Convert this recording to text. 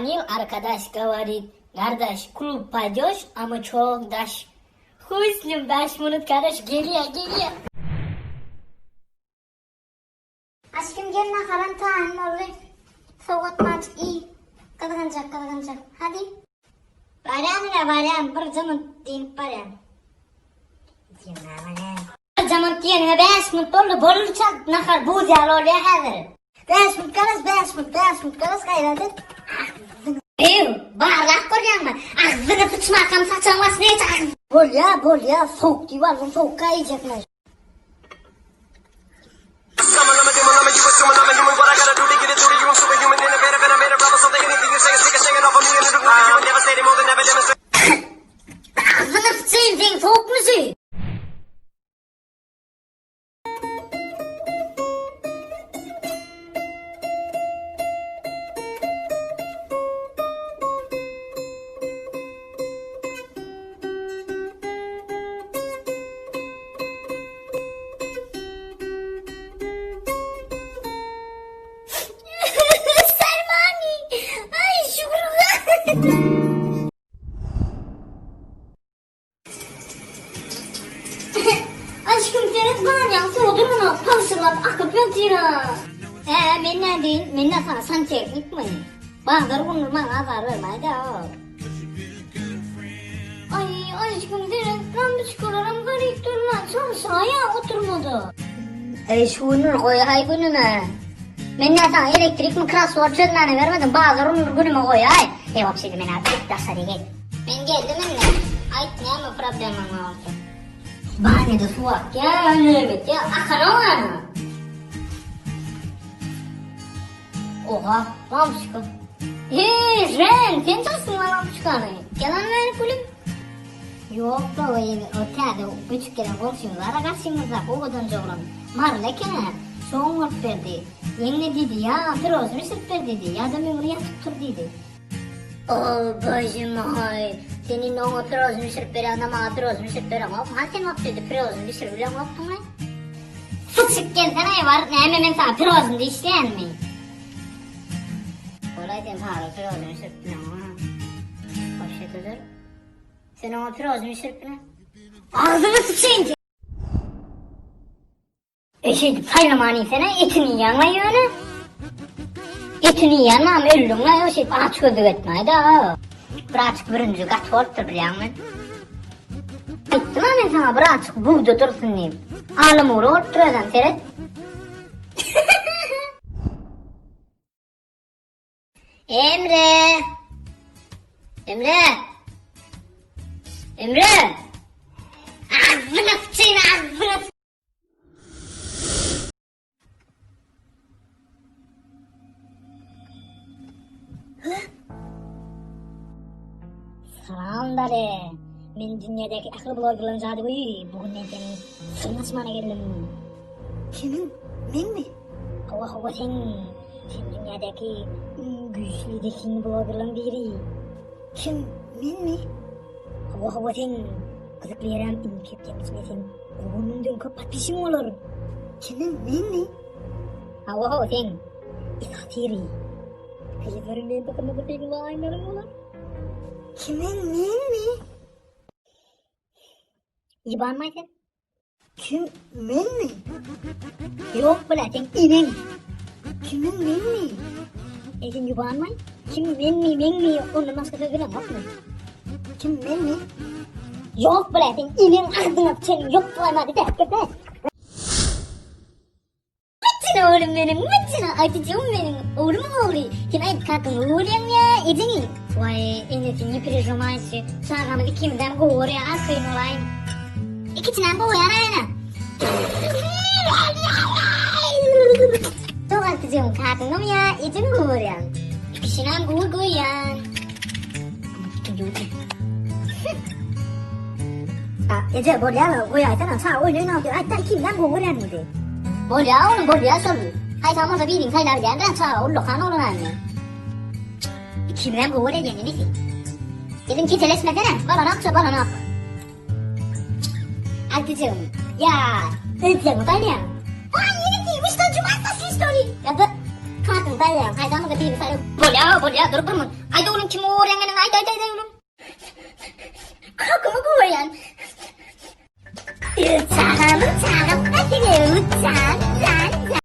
Pozvanil arkadaş govorit, Gardaş klub paýdoş ama çok daş. Huý s nim baş minut garaş gelýä gelýä. Aşkym gel naharam taýyn boldy. Sowatmanjyk iý. Gyzgynjak gyzgynjak. Hadi. Barýan ine barýan bir jynynt diýnip barýan. Bir jynynt diýeniňe 5 minut boldy boldy çalt nahar buz ýaly bolýa häzir. 5 minut garaş 5 minut 5 minut garaş gaýrat et. Ew, barlap görýäňmi? Agzyňy syçmakam saçagyň başyna geç agz. Bolýa bolýa sowuk diýip aldyň sowukka iýjek men. Agzyňy syçaýyn seň sowukmy şu? Sarmani! Ay şükür. Aşkym seret banýaň suwy duruna pagşyrlap akyp ýatyra. Hä men nädeýin men nä saňa santehnikmi? Bazar günler maňa azar bermäýdä. Aý aşkym seret lampoçkalaram garyp durla çalşaýa oturmada. Eý şu günler goýaý günüme. Men nä saňa elektrikmi krossword çözmäne bermedim bazar günler günüme goýaý. Eý wapşe-de men azyk daşary gel. Men geldim indi. Aýt näme problemaň bar bolsa. Banýada suw akýa, nöbetýä, akanok ana. Oha, lampoçka. Heý, Žen, sen çalsyn lan lampoçkany. Gel ony berip gülüm. Ýok da, o ýene o täze göçüp gelen goňşymyz bar-a garşymyzdaky owadanjy oglan. Maryly eken-ä. Şoň bolup berdi. Ýeňňe diýdi, ýa pirozny bişirip ber diýdi, ýa-da möwri ýatyp tur diýdi. O bože moý, sen indi oňa pirozny bişirip berýäňde maňa pirozny bişirip bereňokmy? Hany sen wagtda pirozny bişirip bileňokdyňmy? Syçyk gelsene bar, näme men saňa pirozny diýişýänmi? Bolaý sen paryl pirozny bişirip bileňok. Hoşşetedir. Sen oňa pirozny bişirip bile. Agzyňa syçaýyn sen. E şeýdip saýlaman iýsene, etini iýýäň-le ýöne. Etini iýýän mam öldüň-le, ýo şeýdip aç gözlük etmäý-de. Birazjyk bürünji gaty bolupdyr bilýäňmi? Aýtdym-a men saňa birazjyk bugda dursun diýip. Alym ugra bolupdyr özem, seret. Emre! Emre! Emre! Agzyna sıçayım agzyna Salam dali. Men dünýädäki ähli bloggerlaryň jadygöýi. Bu gün men seniň syryňy açmana geldim. Kimiň? Meňmi? Hawa hawa sen. Sen dünýädäki iň güýçli zehinli bloggerlaryň biri. Kim? Menmi? Hawa hawa sen. Gyzykly ýerem indiki hepdäň içinde seň on müňden köp podpişigiň bolar. Kimiň? Menmi? Hawa hawa sen. Esasy ýeri. Gyzlaryň lentasynda-da seň laýnlaryň bolar. Kimiň? Menmi? Ýybanmaý sen. Kim? Menmi? Ýok bile sen eneň. Kimiň menmi? E sen ýubanmaý. Kim menmi meňmi ondan başga söz bileňokmy? Kim menmi? Ýok bile sen eneň agzyňa çenim ýok bolaýmady däp gitme. Myçyna oglum meniň, myçyna aýtyjygym meniň, oglumyň ogly. Sen aýt kakaňy görýäňmi ýa ejeňi? Waý, enesi ne perejemaýşy, çagamyz ikimizem gowy görýär, arkaýyn bolaýyň. Ikisinem gowy görýän aýna. Tok altyjygym kakaňymy ýa ejeňi gowy görýäň? Ikisinem gowy görýän. Eje bolýa goýaýsana çaga oýun oýnap otyr aýtda ikimizem gowy görýän diýdi. Bolýa oglum bolýa şol. Haýsam bolsa birini saýlap bilýändirin çaga ullakan oglan indi. Ikimizem gowy görýän inisi. Dedim keteleşmesene balanok şo balanok. Altyjygym ýa özleňi saýlaýaň. Waý inisi wyşdan jumaý saçly ştoli. Ýa-da kakyňy saýlaýaň haýsam bolsa. ýa-da birini saýla. Bolýa, bolýa, dur bir mun. Aýt oglum kimi gowy görýäňiňi aýt, aýt, aýt oglum. Kakamy gowy görýän. Öz çagamyň çagasy.